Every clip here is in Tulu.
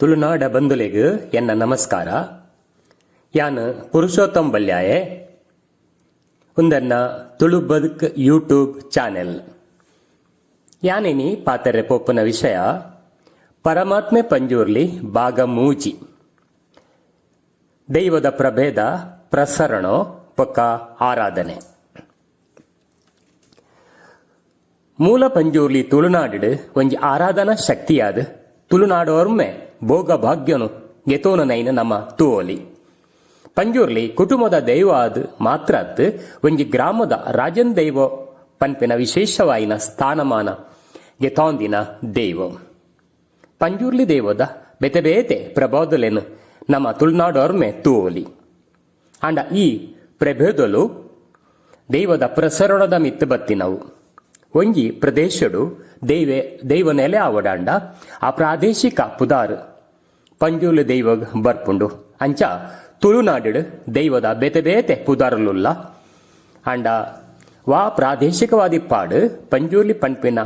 ತುಳುನಾಡ ಬಂಧುಲೆಗ್ ಎನ್ನ ನಮಸ್ಕಾರ. ಯಾನ್ ಪುರುಷೋತ್ತಮ್ ಬಲ್ಯಾಯೆ. ಉಂದೆನ್ನ ತುಳು ಬದುಕ್ ಯೂಟ್ಯೂಬ್ ಚಾನೆಲ್. ಯಾನಿನಿ ಪಾತೆರೆ ಪೋಪುನ ವಿಷಯ ಪರಮಾತ್ಮೆ ಪಂಜುರ್ಲಿ ಭಾಗ ಮೂಜಿ, ದೈವದ ಪ್ರಭೇದ, ಪ್ರಸರಣೊ ಬೊಕ್ಕ ಆರಾಧನೆ. ಮೂಲ ಪಂಜುರ್ಲಿ ತುಳುನಾಡ್ ಒಂಜಿ ಆರಾಧನಾ ಶಕ್ತಿಯಾದ್ ತುಳುನಾಡೊರ್ಮೆ ಭೋಗ ಭಾಗ್ಯೊನು ಗೆತೋನುನೈನ್ ನಮ ತೂವೊಲಿ. ಪಂಜುರ್ಲಿ ಕುಟುಮದ ದೈವ ಆದ್ ಮಾತ್ರ ಅತ್ತ್ ಒಂಜಿ ಗ್ರಾಮೊದ ರಾಜನ್ ದೈವೊ ಪನ್ಪಿನ ವಿಶೇಷವಾಯಿನ ಸ್ಥಾನಮಾನ ಗೆತೋಂದಿನ ದೈವೊ. ಪಂಜುರ್ಲಿ ದೈವೊದ ಬೇತೆ ಬೇತೆ ಪ್ರಭಾವದೊಲೆನ್ ನಮ ತುಳುನಾಡೊರ್ಮೆ ತೂವೊಲಿ. ಆಂಡ ಈ ಪ್ರಭೇದೊಲು ದೈವದ ಪ್ರಸರಣದ ಮಿತ್ತ್ ಬತ್ತಿನವು. ಒಂಜಿ ಪ್ರದೇಶೊಡು ದೈವೆ ದೈವ ನೆಲೆ ಆವೊಡಾಂಡ ಆ ಪ್ರಾದೇಶಿಕ ಪುದಾರ್ ಪಂಜುರ್ಲಿ ದೈವಗ್ ಬರ್ಪುಂಡು. ಅಂಚ ತುಳುನಾಡ್ ದೈವದ ಬೇತೆ ಬೇತೆ ಪುದಾರುಲುಲ್ಲ. ಆಂಡ ವಾ ಪ್ರಾದೇಶಿಕವಾದಿಪ್ಪಾಡ್ ಪಂಜುರ್ಲಿ ಪನ್ಪಿನ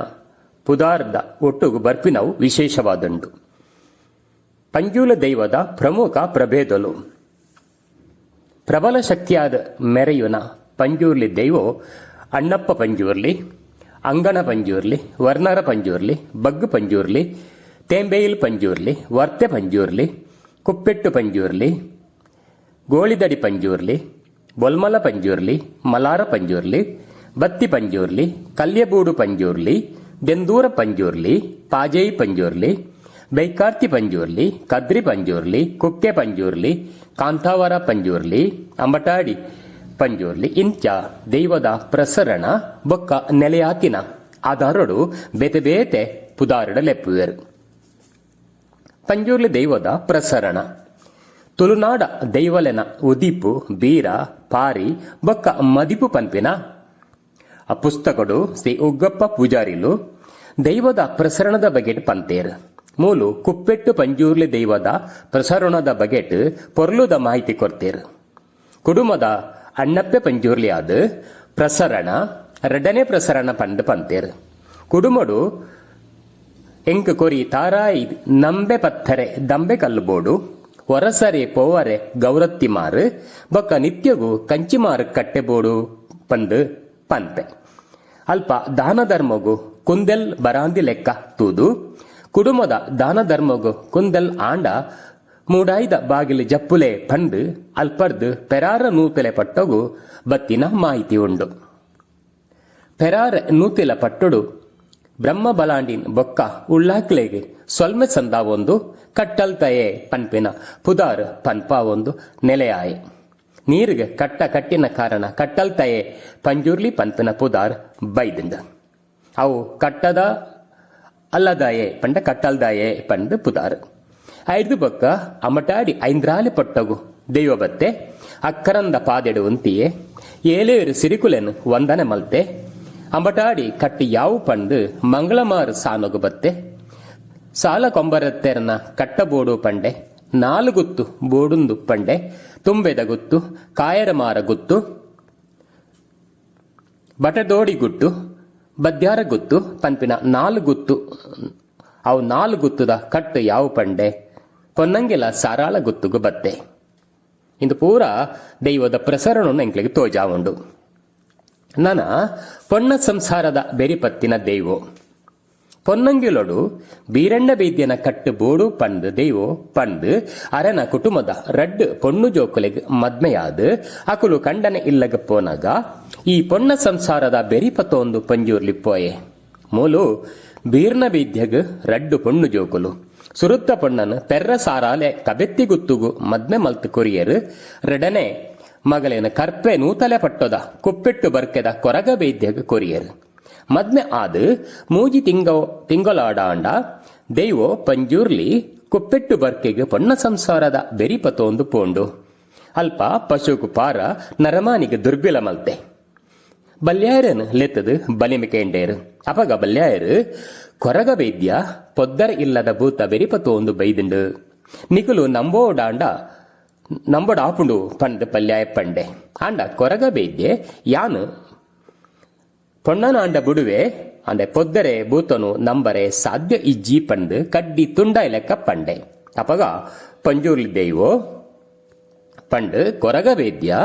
ಪುದಾರ್ದ ಒಟ್ಟುಗು ಬರ್ಪಿನವು ವಿಶೇಷವಾದುಂಡು. ಪಂಜುರ್ಲಿ ದೈವದ ಪ್ರಮುಖ ಪ್ರಭೇದೊಲು. ಪ್ರಬಲ ಶಕ್ತಿಯಾದ್ ಮೆರೆಯುನ ಪಂಜುರ್ಲಿ ದೈವೊ ಅಣ್ಣಪ್ಪ ಪಂಜುರ್ಲಿ, ಅಂಗಣ ಪಂಜುರ್ಲಿ, ವರ್ಣರ ಪಂಜುರ್ಲಿ, ಬಗ್ಗು ಪಂಜುರ್ಲಿ, ತೇಂಬೆಯಿಲ್ ಪಂಜುರ್ಲಿ, ವರ್ತೆ ಪಂಜುರ್ಲಿ, ಕುಪ್ಪೆಟ್ಟು ಪಂಜುರ್ಲಿ, ಗೋಳಿದಡಿ ಪಂಜುರ್ಲಿ, ಬೊಲ್ಮಲ ಪಂಜುರ್ಲಿ, ಮಲಾರ ಪಂಜುರ್ಲಿ, ಬತ್ತಿ ಪಂಜುರ್ಲಿ, ಕಲ್ಯಬೂಡು ಪಂಜುರ್ಲಿ, ದೆಂದೂರ ಪಂಜುರ್ಲಿ, ಪಾಜೈ ಪಂಜುರ್ಲಿ, ಬೈಕಾರ್ತಿ ಪಂಜುರ್ಲಿ, ಕದ್ರಿ ಪಂಜುರ್ಲಿ, ಕುಕ್ಕೆ ಪಂಜುರ್ಲಿ, ಕಾಂತಾವರ ಪಂಜುರ್ಲಿ, ಅಂಬಟಾಡಿ ಪಂಜುರ್ಲಿ ಇಂಚ ದೈವದ ಪ್ರಸರಣ ಬೊಕ್ಕ ನೆಲೆಯಾತಿನ ಆಧಾರೊಡು ಬೇತೆ ಬೇತೆ ಪುದಾರುಡ ಲೆಪ್ಪುವೆರ್. ಪಂಜುರ್ಲಿ ದೈವದ ಪ್ರಸರಣ. ತುಳುನಾಡ ದೈವಲೆನ ಉದಿಪು, ಬೀರ, ಪಾರಿ ಬೊಕ್ಕ ಮದಿಪು ಪನ್ಪಿನ ಆ ಪುಸ್ತಕೊಡು ಶ್ರೀ ಉಗ್ಗಪ್ಪ ಪೂಜಾರಿಲು ದೈವದ ಪ್ರಸರಣದ ಬಗೆಟ್ ಪಂತೇರ್. ಮೂಲು ಕುಪ್ಪೆಟ್ಟು ಪಂಜುರ್ಲಿ ದೈವದ ಪ್ರಸರಣದ ಬಗೆಟ್ ಪೊರ್ಲುದ ಮಾಹಿತಿ ಕೊರ್ತೇರ್. ಕುಡುಮದ ಅಣ್ಣಪ್ಪೆ ಪಂಜುರ್ಲಿ ಆದ್ ಪ್ರಸರಣ ರಡ್ಡನೇ ಪ್ರಸರಣ ಪಂದ್ ಪಂತೇರ್. ಕುಡುಮಡು ಎಂಕ್ ಕೊರಿ ತಾರಾಯಿ ನಂಬೆ ಪತ್ತರೆ ದಂಬೆ ಕಲ್ಲು ಬೋಡು, ಒರಸರೆ ಪೋವರೆ ಗೌರತ್ತಿಮಾರು ಬೊಕ್ಕ ನಿತ್ಯಗು ಕಂಚಿಮಾರು ಕಟ್ಟೆ ಬೋಡು ಪಂದ್ ಪನ್ಪೆ. ಅಲ್ಪ ದಾನ ಧರ್ಮಗು ಕುಂದೆಲ್ ಬರಾಂದಿ ಲೆಕ್ಕ ತೂದು ಕುಡುಮದ ದಾನ ಧರ್ಮಗು ಕುಂದೆಲ್ ಆಂಡ ಮೂಡಾಯಿದ ಬಾಗಿಲು ಜಪ್ಪುಲೆ ಪಂದ್ ಅಲ್ಪರ್ದ್ ಪೆರಾರ ನೂತಲೆ ಪಟ್ಟೊಗು ಬತ್ತಿನ ಮಾಹಿತಿ ಉಂಡು. ಪೆರಾರ ನೂತಿಲ ಪಟ್ಟೊಡು ಬ್ರಹ್ಮ ಬಲಾಂಡಿನ್ ಬೊಕ್ಕ ಉಳ್ಳಾಕ್ಲೆಗ್ ಸೊಲ್ಮೆ ಸಂದಾವೊಂದು ಕಟ್ಟಲ್ತಯೆ ಪನ್ಪಿನ ಪುದಾರ್ ಪನ್ಪಾವೊಂದು ನೆಲೆಯಾಯೆ. ನೀರ್ಗ್ ಕಟ್ಟ ಕಟ್ಟಿನ ಕಾರಣ ಕಟ್ಟಲ್ತಯೆ ಪಂಜುರ್ಲಿ ಪನ್ಪಿನ ಪುದಾರ್ ಬೈದ್ಂಡ್. ಅವು ಕಟ್ಟದ ಅಲ್ಲದಾಯೆ ಪಂಡ ಕಟ್ಟಲ್ದಾಯೆ ಪಂದ್ ಪುದಾರ್. ಐಡ್ದ್ ಬೊಕ್ಕ ಅಮಟಾಡಿ ಐಂದ್ರಾಲಿ ಪಟ್ಟಗು ದೈವ ಬತ್ತೆ ಅಕ್ಕರಂದ ಪಾದೆಡ್ ಉಂತಿಯೆ. ಏಲೇರು ಸಿರಿಕುಲೆನ್ ವಂದನೆ ಮಲ್ತೆ. ಅಂಬಟಾಡಿ ಕಟ್ಟಿ ಯಾವು ಪಂದ್ ಮಂಗಳಮಾರು ಸಾನೊಗು ಬತ್ತೆ. ಸಾಲ ಕೊಂಬರತ್ತೆರ್ನ ಕಟ್ಟಬೋಡು ಪಂಡೆ. ನಾಲು ಗುತ್ತು ಬೋಡುಂದು ಪಂಡೆ. ತುಂಬೆದ ಗುತ್ತು, ಕಾಯರಮಾರ ಗುತ್ತು, ಬಟದೋಡಿ ಗುಟ್ಟು, ಬದ್ಯಾರ ಗುತ್ತು ಪನ್ಪಿನ ನಾಲ್ ಗುತ್ತು. ಅವು ನಾಲ್ ಗುತ್ತುದ ಕಟ್ಟು ಯಾವು ಪಂಡೆ. ಪೊನ್ನಂಗೆಲ ಸಾರಾಳ ಗುತ್ತುಗು ಬತ್ತೆ. ಇಂದು ಪೂರ ದೈವದ ಪ್ರಸರಣವನ್ನು ಎಂಕ್ಲೆಗ್ ತೋಜಾವುಂಡು. ನನ ಪೊಣ್ಣ ಸಂಸಾರದ ಬೆರಿಪತ್ತಿನ ದೈವೊ ಪೊನ್ನಂಗಿಲೊಡು ಬೀರಣ್ಣ ಬೈದ್ಯನ ಕಟ್ಟು ಬೋಡು ಪಂದ್ ದೈವೊ ಪಂದ್ ಅರೆನ ಕುಟುಮದ ರಡ್ಡ್ ಪೊಣ್ಣು ಜೋಕುಲೆಗ್ ಮದ್ಮೆಯಾದ್ ಅಕುಲು ಕಂಡನೆ ಇಲ್ಲಗ್ ಪೋನಗ ಈ ಪೊಣ್ಣ ಸಂಸಾರದ ಬೆರಿಪತೊಂದು ಪಂಜುರ್ಲಿ ಪೋಯೆ. ಮೂಲು ಬೀರ್ನ ಬೈದ್ಯಗ್ ರಡ್ಡ್ ಪೊಣ್ಣು ಜೋಕುಲು. ಸುರುತ್ತ ಪೊಣ್ಣನ್ ಪೆರ್ರ ಸಾರಾಲೆ ಕಬೆತ್ತಿ ಗುತ್ತುಗು ಮದ್ಮೆ ಮಲ್ತ್ ಕೊರಿಯೆರ್. ರಡ್ಡನೆ ಮಗಲೆನ್ ಕರ್ಪೆ ನೂತಲೆ ಪಟ್ಟೊದ ಕುಪ್ಪೆಟ್ಟು ಬರ್ಕೆದ ಕೊರಗ ಬೈದ್ಯಗ್ ಕೊರಿಯೆರ್. ಮದ್ಮೆ ಆದ್ ಮೂಜಿ ತಿಂಗೊ ತಿಂಗೊಲಾಡಾಂಡ ದೈವೊ ಪಂಜುರ್ಲಿ ಕುಪ್ಪೆಟ್ಟು ಬರ್ಕೆಗ್ ಪೊಣ್ಣ ಸಂಸಾರದ ಬೆರಿ ಪತೊಂದು ಪೋಂಡು. ಅಲ್ಪ ಪಶುಕು ಪಾರ ನರಮಾನಿಗ್ ದುರ್ಬಿಲ ಮಲ್ತೆ. ಬಲ್ಯಾಯೆರೆನ್ ಲೆತ್ತುದು ಬಲಿಮೆ ಕೇಂಡೇರ್. ಅಪಗ ಬಲ್ಯಾಯೆರ್ ಕೊರಗ ಬೈದ್ಯ ಪೊದ್ದರ್ ಇಲ್ಲದ ಭೂತ ಬೆರಿ ಪತೊಂದು ಬೈದುಂಡು. ನಿಕುಲು ನಂಬೋಡಾಂಡ ನಂಬೊಡಾಪುಂಡು ಪಂದ್ ಬಲ್ಯಾಯ ಪಂಡೆ. ಆಂಡ ಕೊರಗ ಬೈದ್ಯೆ ಯಾನ್ ಪೊಣ್ಣನಾಂಡ ಬುಡುವೆ, ಆಂಡ ಪೊದ್ದರೆ ಭೂತೊನು ನಂಬರೆ ಸಾಧ್ಯ ಇಜ್ಜಿ ಪಂದ್ ಕಡ್ಡಿ ತುಂಡಾಯಿಲೆಕ್ಕ ಪಂಡೆ. ಅಪಗ ಪಂಜುರ್ಲಿ ದೈವೊ ಪಂಡ್ ಕೊರಗ ವೇದ್ಯ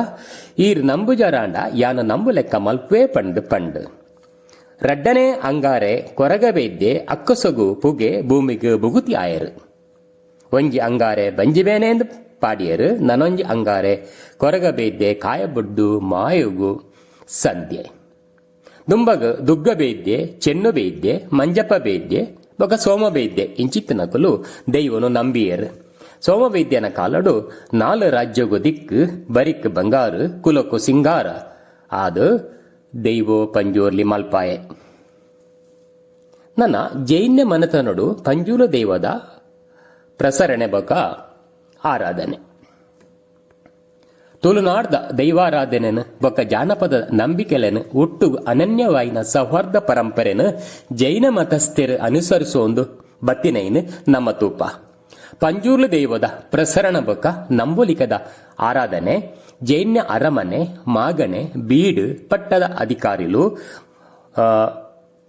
ಈರ್ ನಂಬುಜರಾಂಡ ಯಾನ್ ನಂಬುಲೆಕ್ಕ ಮಲ್ಪುವೆ ಪಂಡ್ ಪಂಡ್. ರಡ್ಡನೇ ಅಂಗಾರೆ ಕೊರಗ ವೇದ್ಯೆ ಅಕ್ಕಸೊಗು ಪುಗೆ ಭೂಮಿಗ್ ಬುಗುತಿ ಆಯೆರ್. ಒಂಜಿ ಅಂಗಾರೆ ಬಂಜಿ ಬೇನೆಂದ್ ಪಾಡಿಯೆರ್ ನನೊಂಜಿ ಅಂಗಾರೆ ಕೊರಗ ಬೇದ್ಯೆ ಕಾಯ ಬುಡ್ದು ಮಾಯೊಗು ಸಂದ್ಯೆ. ದುಂಬಗ್ ದುಗ್ಗ ಬೇದ್ಯೆ, ಚೆನ್ನು ಬೇದ್ಯೆ, ಮಂಜಪ್ಪ ಬೇದ್ಯೆ ಬೊಕ ಸೋಮ ಬೇದ್ಯೆ ಇಂಚಿತ್ತಿನಕುಲು ದೈವೊನು ನಂಬಿಯೆರ್. ಸೋಮ ಬೇದ್ಯನ ಕಾಲೊಡು ನಾಲ್ ರಾಜ್ಯೊಗು ದಿಕ್ಕ್, ಬರಿಕ್ ಬಂಗಾರ್, ಕುಲೊಕು ಸಿಂಗಾರ ಆದ್ ದೈವೊ ಪಂಜುರ್ಲಿ ಮಲ್ಪಾಯೆ. ನನ ಜೈನ್ಯ ಮನೆತನೊಡು ಪಂಜುರ್ಲಿ ದೈವದ ಪ್ರಸರಣೆ ಬೊಕ ಆರಾಧನೆ. ತುಳುನಾಡ್ದ ದೈವಾರಾಧನೆನ್ ಬೊಕ್ಕ ಜಾನಪದ ನಂಬಿಕೆಲೆನ್ ಒಟ್ಟುಗು ಅನನ್ಯವಾಯಿನ ಸೌಹಾರ್ದ ಪರಂಪರೆನ್ ಜೈನ ಮತಸ್ಥೆರ್ ಅನುಸರಿಸೊಂದು ಬತ್ತಿನೈನ್ ನಮ ತೂಪ. ಪಂಜುರ್ಲಿ ದೈವದ ಪ್ರಸರಣ ಬೊಕ್ಕ ನಂಬೊಲಿಕೆದ ಆರಾಧನೆ ಜೈನ್ಯ ಅರಮನೆ, ಮಾಗಣೆ, ಬೀಡ್, ಪಟ್ಟದ ಅಧಿಕಾರಿಲು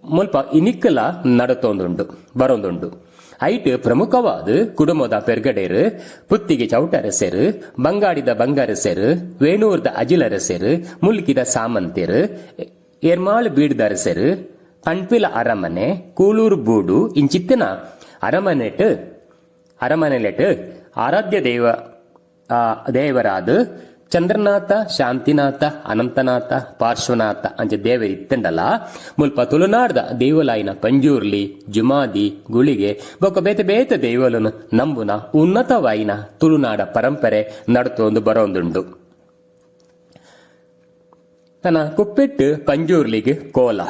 ಮುಲ್ಪ ಇನಿಕ್ಕ್ಲಾ ನಡತೊಂದುಂಡು ಬರೊಂದುಂಡು. ಐಟ್ ಪ್ರಮುಖವಾದ್ ಕುಡುಮದ ಪೆರ್ಗಡೆರ್, ಪುತ್ತಿಗೆ ಚೌಟರಸೆರ್, ಬಂಗಾಡಿದ ಬಂಗರಸೆರ್, ವೇಣೂರ್ದ ಅಜಿಲರಸೆರ್, ಮುಲ್ಕಿದ ಸಾಮಂತೆರ್, ಎರ್ಮಾಳ್ ಬೀಡ್ದರಸೆರ್, ಪಣ್ಪಿಲ ಅರಮನೆ, ಕೂಳೂರು ಬೂಡು ಇಂಚಿತ್ತಿನ ಅರಮನೆಟ್ ಅರಮನೆಲೆಟ್ ಆರಾಧ್ಯ ದೈವ ದೇವರಾದ್ ಚಂದ್ರನಾಥ, ಶಾಂತಿನಾಥ, ಅನಂತನಾಥ, ಪಾರ್ಶ್ವನಾಥ ಅಂಚ ದೇವೆರ್ ಇತ್ತ್ಂಡಲ ಮುಲ್ಪ ತುಳುನಾಡ್ದ ದೈವೊಲಾಯಿನ ಪಂಜುರ್ಲಿ, ಜುಮಾದಿ, ಗುಳಿಗೆ ಬೊಕ್ಕ ಬೇತೆ ಬೇತೆ ದೈವೊಲೆನ್ ನಂಬುನ ಉನ್ನತವಾಯಿನ ತುಳುನಾಡ ಪರಂಪರೆ ನಡತೊಂದು ಬರೊಂದುಂಡು. ನನ ಕುಪ್ಪೆಟ್ಟು ಪಂಜುರ್ಲಿಗ್ ಕೋಲ.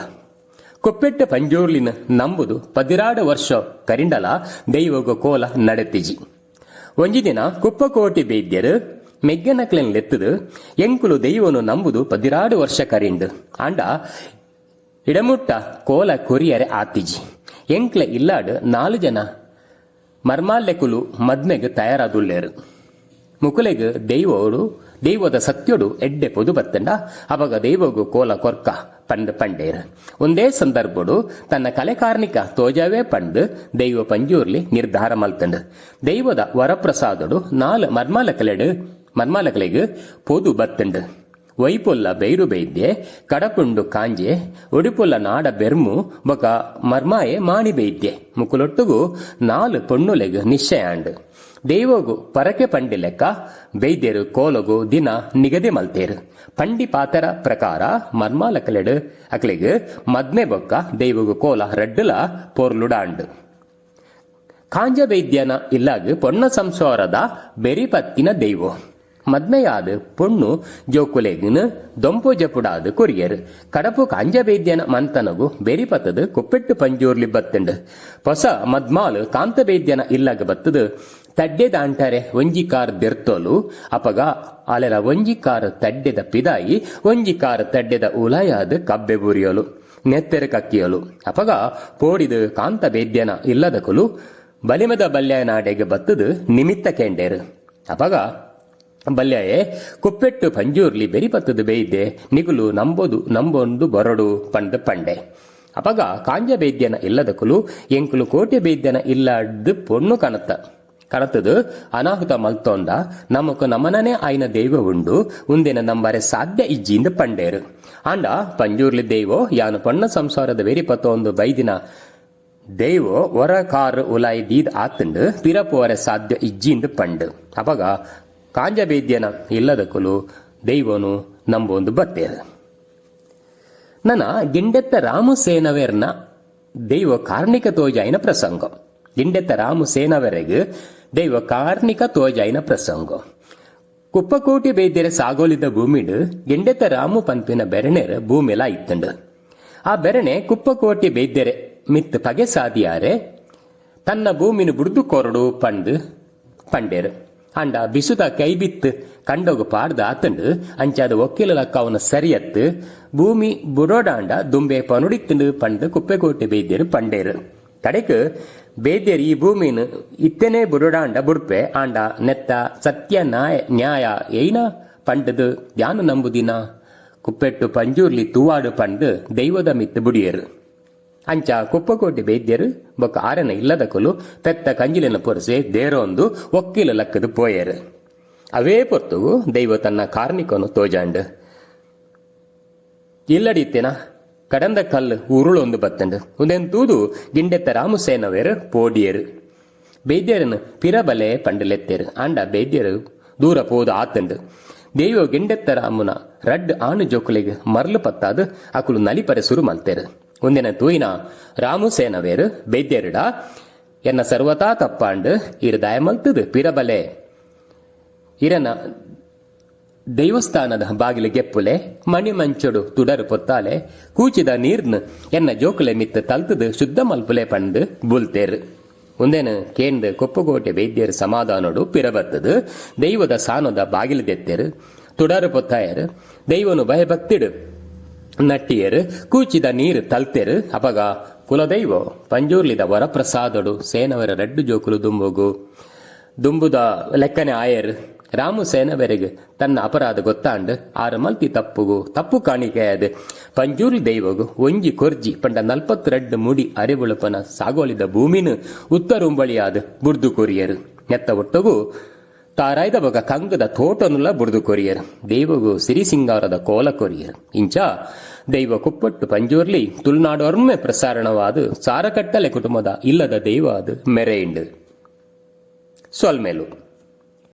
ಕುಪ್ಪೆಟ್ಟು ಪಂಜುರ್ಲಿನ್ ನಂಬುದು ಪದಿರಾಡ್ ವರ್ಷೊ ಕರಿಂಡಲ ದೈವೊಗು ಕೋಲ ನಡತಿಜಿ. ಒಂಜಿ ದಿನ ಕುಪ್ಪಕೋಟಿ ಬೈದ್ಯೆರ್ ಮೆಗ್ಯನಕ್ಲೆನ್ ಲೆತ್ತುದು ಎಂಕುಲು ದೈವೊನು ನಂಬುದು ಪದಿರಾಡ್ ವರ್ಷ ಕರಿಂಡ್ ಆಂಡ ಇಡಮುಟ್ಟ ಕೋಲ ಕೊರಿಯರೆ ಆತಿಜಿ. ಎಂಕ್ಲೆ ಇಲ್ಲಾಡ್ ನಾಲ್ ಜನ ಮರ್ಮಾಲ್ಲೆಕುಲು ಮದ್ಮೆಗ್ ತಯಾರಾದುಲ್ಲೆರ್. ಮುಕುಲೆಗ್ ದೈವೊಡು ದೈವೊದ ಸತ್ಯೊಡು ಎಡ್ಡೆ ಪೊದು ಬತ್ತ್ಂಡ ಅಪಗ ದೈವೊಗು ಕೋಲ ಕೊರ್ಕ ಪಂದ್ ಪಂಡೆರ್. ಉಂದೇ ಸಂದರ್ಭೊಡು ತನ್ನ ಕಲೆ ಕಾರ್ನಿಕ ತೋಜಾವೆ ಪಂದ್ ದೈವ ಪಂಜುರ್ಲಿ ನಿರ್ಧಾರ ಮಲ್ತ್ಂಡ್. ದೈವೊದ ವರಪ್ರಸಾದೊಡು ನಾಲ್ ಮರ್ಮಾಲಕಲೆಡ್ ಮರ್ಮಾಲಕಲೆಗ್ ಪೊದು ಬತ್ತ್ಂಡ್. ಒಯಿಪುಲ್ಲ ಬೈರು ಬೈದ್ಯೆ, ಕಡಪುಂಡು ಕಾಂಜೆ, ಒಡಿಪುಲ್ಲ ನಾಡ ಬೆರ್ಮು ಬೊಕ ಮರ್ಮಾಯೆ ಮಾಣಿ ಬೈದ್ಯೆ ಮುಕುಲೊಟ್ಟುಗು ನಾಲ್ ಪೊಣ್ಣುಲೆಗ್ ನಿಶ್ಚಯ ಆಂಡ್. ದೈವೊಗು ಪರಕೆ ಪಂಡಿಲೆಕ್ಕ ಬೈದ್ಯೆರ್ ಕೋಲೊಗು ದಿನ ನಿಗದಿ ಮಲ್ತೆರ್. ಪಂಡಿ ಪಾತೆರ ಪ್ರಕಾರ ಮರ್ಮಾಲಕಲೆಡ್ ಅಕ್ಲೆಗ್ ಮದ್ಮೆ ಬೊಕ್ಕ ದೈವೊಗು ಕೋಲ ರಡ್ಡ್ ಲ ಪೊರ್ಲುಡಾಂಡ್. ಕಾಂಜ ಬೈದ್ಯನ ಇಲ್ಲಗ್ ಪೊಣ್ಣ ಸಂಸಾರದ ಬೆರಿ ಪತ್ತಿನ ದೈವೊ. ಮದ್ಮೆಯಾದ್ ಪೊಣ್ಣು ಜೋಕುಲೆಗ್ನ್ ದೊಂಪೊ ಜಪುಡಾದ್ ಕೊರಿಯೆರ್. ಕಡಪು ಕಾಂಜ ಬೈದ್ಯನ ಮನ್ತನೊಗು ಬೆರಿ ಪತ್ತ್ದ್ ಕುಪ್ಪೆಟ್ಟು ಪಂಜುರ್ಲಿ ಬತ್ತ್ಂಡ್. ಪೊಸ ಮದ್ಮಾಲ್ ಕಾಂತ ಬೈದ್ಯನ ಇಲ್ಲಗ್ ಬತ್ತ್ದ್ ತಡ್ಡೆ ದಾಂಟರೆ ಒಂಜಿ ಕಾರ್ ದೆರ್ತೊಲು. ಅಪಗ ಆಲೆನ ಒಂಜಿ ಕಾರ್ ತಡ್ಡೆದ ಪಿದಾಯಿ ಒಂಜಿ ಕಾರ್ ತಡ್ಡೆದ ಉಲಾಯಾದ್ ಕಬ್ಬೆ ಬೂರಿಯೊಲು. ನೆತ್ತೆರ್ ಕಕ್ಕಿಯೊಲು. ಅಪಗ ಪೋಡಿದ್ ಕಾಂತ ಬೇದ್ಯನ ಇಲ್ಲದಕುಲು ಬಲಿಮೆದ ಬಲ್ಯಾಯನಾಡೆಗ್ ಬತ್ತ್ದ್ ನಿಮಿತ್ತ ಕೇಂಡೆರ್. ಅಪಗ ಬಲ್ಯಾಯೆ ಕುಪ್ಪೆಟ್ಟು ಪಂಜುರ್ಲಿ ಬೆರಿ ಪತ್ತ್ದ್ ಬೆಯ್ದೆ ನಿಗುಲು ನಂಬೊದು ನಂಬೊಂದು ಬರೊಡು ಪಂದ್ ಪಂಡೆ. ಅಪಗ ಕಾಂಜ ಬೇದ್ಯನ ಇಲ್ಲದಕುಲು ಎಂಕುಲು ಕೋಟೆ ಬೇದ್ಯನ ಇಲ್ಲಡ್ದ್ ಪೊಣ್ಣು ಕನತ. ಕಡತ್ದ್ ಅನಾಹುತ ಮಲ್ತೊಂಡ ನಮಕ್ ನಮನನೇ ಆಯಿನ ದೈವ ಉಂಡು ಉಂದೆನ್ ನಂಬರೆ ಸಾಧ್ಯ ಇಜ್ಜಿಂದ್ ಪಂಡೆರ್. ಆಂಡ ಪಂಜುರ್ಲಿ ದೈವೊ ಯಾನ್ ಪೊಣ್ಣ ಸಂಸಾರದ ಬೆರಿ ಪತೊಂದು ಬೈದಿನ ದೈವೊ ಒರ ಕಾರ್ ಉಲಾಯಿ ದೀದ್ ಆತ್ಂಡ್ ಪಿರ ಪೋವರೆ ಸಾಧ್ಯ ಇಜ್ಜಿಂದ್ ಪಂಡ್. ಅಪಗ ಕಾಂಜಬೇದ್ಯನ ಇಲ್ಲದಕುಲು ದೈವೊನು ನಂಬೊಂದು ಬತ್ತೆರ್. ನನ ಗಿಂಡೆತ್ತ ರಾಮು ಸೇನವೆರ್ನ ದೈವ ಕಾರ್ಣಿಕ ತೋಜಾಯಿನ ಪ್ರಸಂಗೊ. ಗಿಂಡೆತ್ತ ರಾಮು ಸೇನವೆರೆಗ್ ದೈವ ಕಾರ್ಣಿಕ ತೋಜಾಯಿನ ಪ್ರಸಂಗೊ. ಕುಪ್ಪಕೋಟಿ ಬೈದ್ಯೆರೆ ಸಾಗೋಲಿದ ಭೂಮಿಡ್ ಗಿಂಡೆತ್ತ ರಾಮು ಪನ್ಪಿನ ಬೆರಣೆರ್ ಭೂಮಿಲಾ ಇತ್ತ್ಂಡ್. ಆ ಬೆರಣೆ ಕುಪ್ಪಕೋಟಿ ಬೈದ್ಯೆರೆ ಮಿತ್ತ್ ಪಗೆ ಸಾದಿಯಾರೆ ತನ್ನ ಭೂಮಿನ್ ಬುಡ್ದು ಕೊರೊಡು ಪಂದ್ ಪಂಡೆರ್. ಆಂಡ ಬಿಸುತ ಕೈಬಿತ್ತ್ ಕಂಡೊಗು ಪಾಡ್ದ್ ಆತ್ಂಡ್. ಅಂಚಾದ್ ಒಕ್ಕೆಲ್ ಲಕ್ಕಾವುನ ಸರಿಯತ್ತ್. ಭೂಮಿ ಬುಡೊಡಾಂಡ ದುಂಬೇ ಪನೊಡಿತ್ತ್ಂಡ್ ಪಂದ್ ಕುಪ್ಪೆಕೋಟೆ ಬೈದ್ಯೆರ್ ಪಂಡೆರ್. ಕಡೆಕ್ ಬೈದ್ಯೆರ್ ಈ ಭೂಮಿನ್ ಇತ್ತೆನೇ ಬುಡೊಡಾಂಡ ಬುಡ್ಪೆ ಆಂಡ ನೆತ್ತ ಸತ್ಯ ನ್ಯಾಯ ಎಯ್ನ ಪಂಡ್ದ್ ಯಾನ್ ನಂಬುದಿನ ಕುಪ್ಪೆಟ್ಟು ಪಂಜುರ್ಲಿ ತೂವಾಡ್ ಪಂದ್ ದೈವೊದ ಮಿತ್ತ್ ಬುಡಿಯೆರ್. ಅಂಚ ಕುಪ್ಪಕೋಟಿ ಬೈದ್ಯೆರ್ ಬೊಕ್ಕ ಆರೆನ ಇಲ್ಲದಕುಲು ಪೆತ್ತ ಕಂಜಿಲೆನ ಪೊರ್ಸೆ ದೇರೊಂದು ಒಕ್ಕಿಲ್ ಲಕ್ಕ್ದ್ ಪೋಯೆರ್. ಅವೇ ಪೊರ್ತುಗು ದೈವ ತನ್ನ ಕಾರ್ನಿಕೊನು ತೋಜಾಂಡ್. ಇಲ್ಲಡಿತ್ತಿನ ಕಡಂದ ಕಲ್ಲ್ ಉರುಳೊಂದು ಬತ್ತ್ಂಡ್. ಉಂದೆನ್ ತೂದು ಗಿಂಡೆತ್ತ ರಾಮಸೇನವೆರ್ ಪೋಡ್ಯೆರ್. ಬೈದ್ಯೆರೆನ್ ಪಿರ ಬಲೆ ಪಂಡ್ ಲೆತ್ತೆರ್. ಆಂಡ ಬೈದ್ಯೆರ್ ದೂರ ಪೋದು ಆತ್ಂಡ್. ದೈವೊ ಗಿಂಡೆತ್ತ ರಾಮುನ ರಡ್ಡ್ ಆಣ್ ಜೋಕುಲೆಗ್ ಮರ್ಲ್ ಪತ್ತಾದ್ ಅಕುಲು ನಲಿಪರೆ ಸುರು ಮಲ್ತೆರ್. ಉಂದೆನ್ ತೂಯಿನ ರಾಮಸೇನವೆರ್ ಬೈದ್ಯೆರೆಡ ಎನ್ನ ಸರ್ವತಾ ತಪ್ಪಾಂಡ್ ಈರ್ ದಾಯ ಮಲ್ತ್ದ್ ಪಿರ ಬಲೆ. ಇರೆನ ದೈವಸ್ಥಾನದ ಬಾಗಿಲು ಗೆಪ್ಪುಲೆ, ಮಣಿ ಮಂಚೊಡು ತುಡರ್ ಪೊತ್ತಾಲೆ, ಕೂಚಿದ ನೀರ್ನ್ ಎನ್ನ ಜೋಕುಲೆ ಮಿತ್ತ್ ತಲ್ತ್ದ್ ಶುದ್ಧ ಮಲ್ಪುಲೆ ಪಂದ್ ಬುಲ್ತೆರ್. ಉಂದೆನ್ ಕೇಂದ್ ಕೊಪ್ಪುಕೋಟೆ ವೈದ್ಯೆರ್ ಸಮಾಧಾನೊಡು ಪಿರ ಬತ್ತ್ದ್ ದೈವದ ಸಾನೊದ ಬಾಗಿಲು ದೆತ್ತೆರ್, ತುಡರ್ ಪೊತ್ತಾಯೆರ್, ದೈವೊನು ಭಯಭಕ್ತಿಡ್ ನಟ್ಟಿಯೆರ್, ಕೂಚಿದ ನೀರ್ ತಲ್ತೆರ್. ಅಪಗ ಕುಲದೈವೊ ಪಂಜುರ್ಲಿದ ವರಪ್ರಸಾದೊಡು ಸೇನವರ ರಡ್ಡ್ ಜೋಕುಲು ದುಂಬುಗು ದುಂಬುದ ಲೆಕ್ಕನೆ ಆಯೆರ್. ರಾಮು ಸೇನವೆರೆಗ್ ತನ್ನ ಅಪರಾಧ ಗೊತ್ತಾಂಡ್. ಆರ್ ಮಲ್ತಿ ತಪ್ಪುಗು ತಪ್ಪು ಕಾಣಿಕೆಯಾದ್ ಪಂಜುರ್ಲಿ ದೈವೊಗು ಒಂಜಿ ಕೊರ್ಜಿ ಪಂಡ ನಲ್ಪತ್ತ್ ರಡ್ಡ್ ಮುಡಿ ಅರಿಬುಳುಪನ ಸಾಗೋಳಿದ ಭೂಮಿನ್ ಉತ್ತರುಂಬಳಿಯಾದ್ ಬುಡ್ದು ಕೊರಿಯೆರ್. ನೆತ್ತ ಒಟ್ಟುಗು ತಾರಾಯ್ದ ಬೊಕ ಕಂಗ್ದ ತೋಟೊನುಲ ಬುಡ್ದು ಕೊರಿಯೆರ್. ದೈವೊಗು ಸಿರಿ ಸಿಂಗಾರದ ಕೋಲ ಕೊರಿಯೆರ್. ಇಂಚ ದೈವ ಕುಪ್ಪೊಟ್ಟು ಪಂಜುರ್ಲಿ ತುಳುನಾಡೊರ್ಮೆ ಪ್ರಸಾರಣವಾದ್ ಸಾರಕಟ್ಟಲೆ ಕುಟುಮದ ಇಲ್ಲದ ದೈವ ಆದ್ ಮೆರೆಯಿಂಡ್. ಸೊಲ್ಮೆಲು.